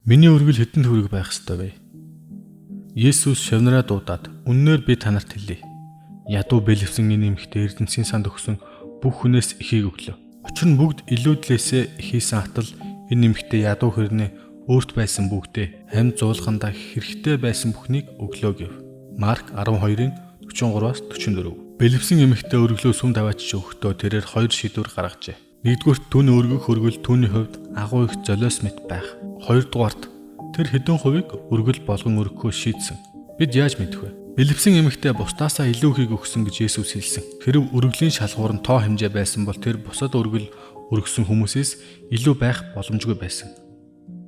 Миний өргөл хэдэн төгрөг байх ёстой вэ? Есүс шавнараа дуудаад, "Үннээр би та нарт хэлье. Ядуу бэлэвсэн энэ эмэгтэй Эрдэнсийн санд өгсөн бүх хүнээс ихийг өглөө. Учир нь бүгд илүүдлээсээ хийсэн атал энэ эмэгтэй ядуу хэрнээ өөрт байсан бүгдээ амьд зуулгандаа хэрэгтэй байсан бүхнийг өглөө" гэв. Марк 12-ын 43-аас 44. Бэлэвсэн эмэгтэй өргөлөө сүм тавиачж өгөхдөө тэрээр хоёр шийдвэр гаргажээ. Нэгдүгээрт, түүний өргөх өргөл түүний хувьд агуу их золиос мэт байх. Хоёрдугаарт, тэр хэдэн хувийг өргөл болгон өргөхөө шийдсэн. Бид яаж мэдэх вэ? Бэлэвсэн эмэгтэй бусдаасаа илүү ихийг өгсөн гэж Есүс хэлсэн. Хэрэв өргөлийн шалгуур нь тоо хэмжээ байсан бол тэр бусад өргөл өргөсөн хүмүүсээс илүү байх боломжгүй байсан.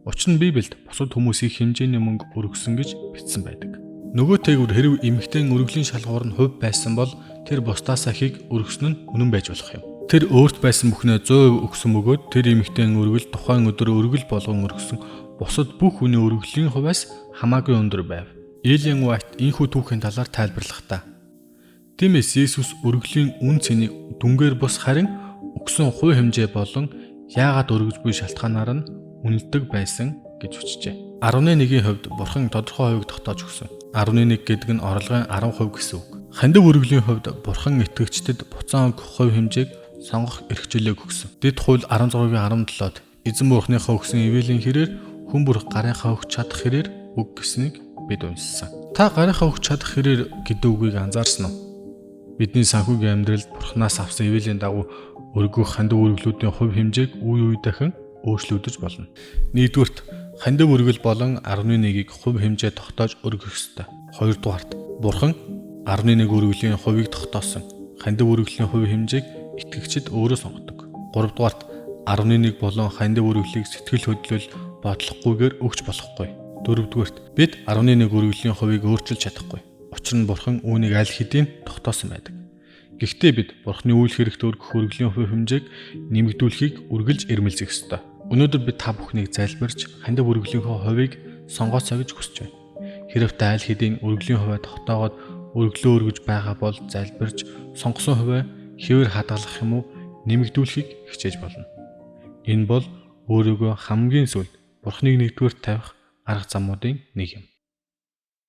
Учир нь Библиэд бусад хүмүүс их хэмжээний мөнгө өргөсөн гэж бичсэн байдаг. Нөгөө тээгүүр хэрэв эмэгтэйн өргөлийн шалгуур нь хувь байсан бол тэр бусдаасаа ихийг өргөсөн нь үнэн байж болох юм. Тэр өөрт байсан бүхнээ 100% өгсөн бөгөөд тэр эмэгтэйн өргөл тухайн өдөр өргөл болгон өргөсөн бусад бүх хүний өргөлийн хувиас хамаагүй өндөр байв. Элен Уайт ийнхүү түүхийн талаар тайлбарлахдаа, "Тиймээс Есүс өргөлийн үнэ цэнийг дүнгээр бус, харин өгсөн хувь хэмжээ болон яагаад өргөж буй шалтгаанаар нь үнэлдэг байсан" гэж бичжээ. 11-ийн хувьд Бурхан тодорхой хувийг тогтоож өгсөн. 11 гэдэг нь орлогын 10% гэсэн үг. Хандив өргөлийн хувьд Бурхан итгэгчдэд буцаан өгөх хувь хэмжээг сонгох эрх чөлөөг өгсөн. Дэд хууль 16-гийн 17-д "Эзэн Бурханыхаа өгсөн ивэлийн хэрээр хүн бүр гарынхаа өгч чадах хэрээр өг" гэснийг бид уншсан. Та гарынхаа өгч чадах хэрээр гэдэг үгийг анзаарсан уу? Бидний санхүүгийн амьдралд Бурханаас авсан ивэлийн дагуу өргөх хандив өргөлүүдийн хувь хэмжээг үе үе дахин өөрчлөгдөж болно. Нэгдүгээрт, хандив өргөл болон 11-ийг хувь хэмжээ тогтоож өргөх ёстой. Хоёрдугаарт, Бурхан 11 өргөлийн хувийг тогтоосон. Хандив өргөлийн хувь хэмжээг итгэгчид өөрөө сонгодог. Гуравдугаарт, 11 болон хандив өргөлийг сэтгэл хөдлөл бодлохгүйгээр өгч болохгүй. Дөрөвдүгээрт, бид 11 өргөлийн хувийг өөрчилж чадахгүй. Учир нь Бурхан үүнийг аль хэдийн тогтоосон байдаг. Гэхдээ бид Бурханы үйл хэрэгт өргөх өргөлийн хувь хэмжээг нэмэгдүүлэхийг үргэлж эрмэлзэх ёстой. Өнөөдөр би та бүхнийг залбирч хандив өргөлийнхөө хувийг сонгооцоо гэж хүсэж байна. Хэрэв та аль хэдийн өргөлийн хувиа тогтоогоод өргөлөө өргөж байгаа бол залбирч сонгосон хувиа хэвээр хадгалах юм уу, нэмэгдүүлэхийг хичээж болно. Энэ бол өөрийгөө хамгийн сүүлд Бурханыг нэгдүгээр тавих арга замуудын нэг юм.